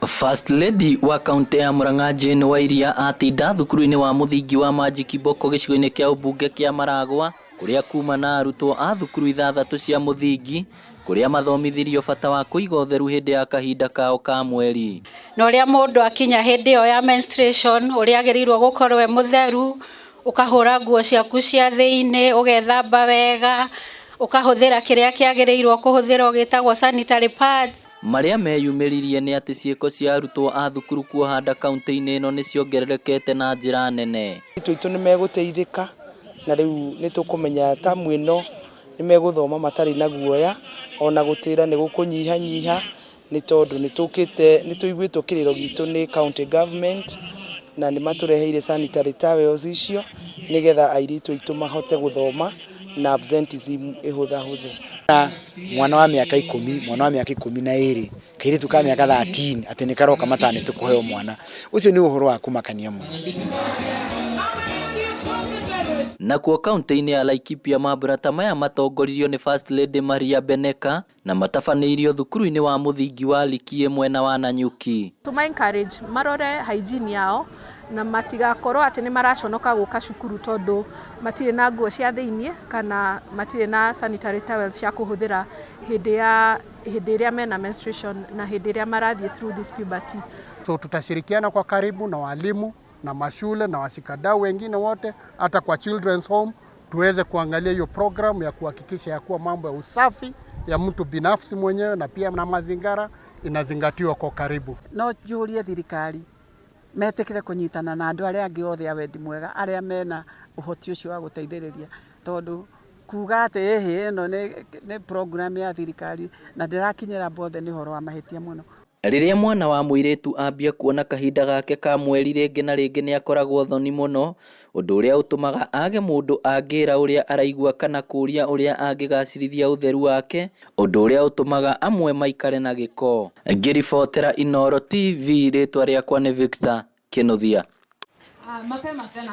First Lady wa kaunti ya Murang'a Jane Wairia atinda thukuru-inĩ wa mũthingi wa Manji Kiboko gĩcigo-inĩ kĩa ũmbunge kĩa Maragwa, kũrĩa kuma na arutwo a thukuru ithathatũ cia mũthingi, kũrĩa mathomithirio bata wa kũiga ũtheru hĩndĩ ya kahinda kao ka mweri. Na ũrĩa mũndũ akinya hĩndĩ ĩyo ya menstruation, ũrĩa agĩrĩirwo gũkorwo e mũtheru, ũkahũra nguo ciaku cia thĩinĩ, ũgethamba wega, ũkahũthĩra kĩrĩa kĩagĩrĩirwo kũhũthĩrwo gĩtagwo sanitary pads. Marĩa meyumĩririe nĩ atĩ ciĩko cia arutwo a thukuru kuoha nda kaunti-inĩ ĩno nĩ ciongererekete na njĩra nene. Airĩtu aitũ nĩ megũteithĩka, na rĩu nĩ tũkũmenya tamu ĩno nĩ megũthoma matarĩ na guoya, ona gũtĩra nĩ gũkũnyihanyiha, nĩ tondũ nĩ tũkĩte, nĩ tũiguĩtwo kĩrĩro gitũ nĩ county government, na nĩ matũreheire sanitary towels icio nĩgetha airĩtu aitũ mahote gũthoma na absenteeism ĩhũthahũthe. Mwana wa mĩaka 10, mwana wa mĩaka 12, kairĩtu ka mĩaka 13, atĩ nĩ karoka matanĩte kũheo mwana ũcio, nĩ ũhoro wa kũmakania mũno. Nakuo kaunti-inĩ ya Laikipia, mambura ta maya matongoririo nĩ First Lady Maria Beneka na matabanĩirio thukuru-inĩ wa mũthingi wa Likie mwena wa Nanyuki. Tũma encourage marore hygiene yao na matigakorwo atĩ nĩ maraconoka gũka cukuru tondũ matirĩ na nguo cia thĩiniĩ kana matirĩ na sanitary towels cia kũhũthĩra hĩndĩ ĩrĩa mena menstruation na hĩndĩ ĩrĩa marathiĩ through this puberty. So tutashirikiana kwa karibu na walimu na mashule na washikadau wengine wote, hata kwa children's home, tuweze kuangalia hiyo program ya kuhakikisha ya kuwa mambo ya usafi ya mtu binafsi mwenyewe na pia na mazingira inazingatiwa kwa karibu. No njũrie thirikari metĩkĩre kũnyitana na andũ arĩa angĩ othe a wendi mwega arĩa mena ũhoti ũcio wa gũteithĩrĩria, tondũ kuga atĩ ĩhĩ ĩno nĩ program ya thirikari na ndĩrakinyĩra bothe nĩ ũhoro wa mahĩtia mũno. Rĩrĩa mwana wa mũirĩtu ambia kuona kahinda gake ka mweri rĩngĩ na rĩngĩ, nĩ akoragwo thoni mũno, ũndũ ũrĩa ũtũmaga age mũndũ angĩra ũrĩa araigua kana kũũria ũrĩa angĩgacĩrithia ũtheru wake, ũndũ ũrĩa ũtũmaga amwe maikare na gĩko. Ngĩribotera Inooro TV, rĩtwa rĩakwa nĩ Victor Kĩnuthia. Mapema tena.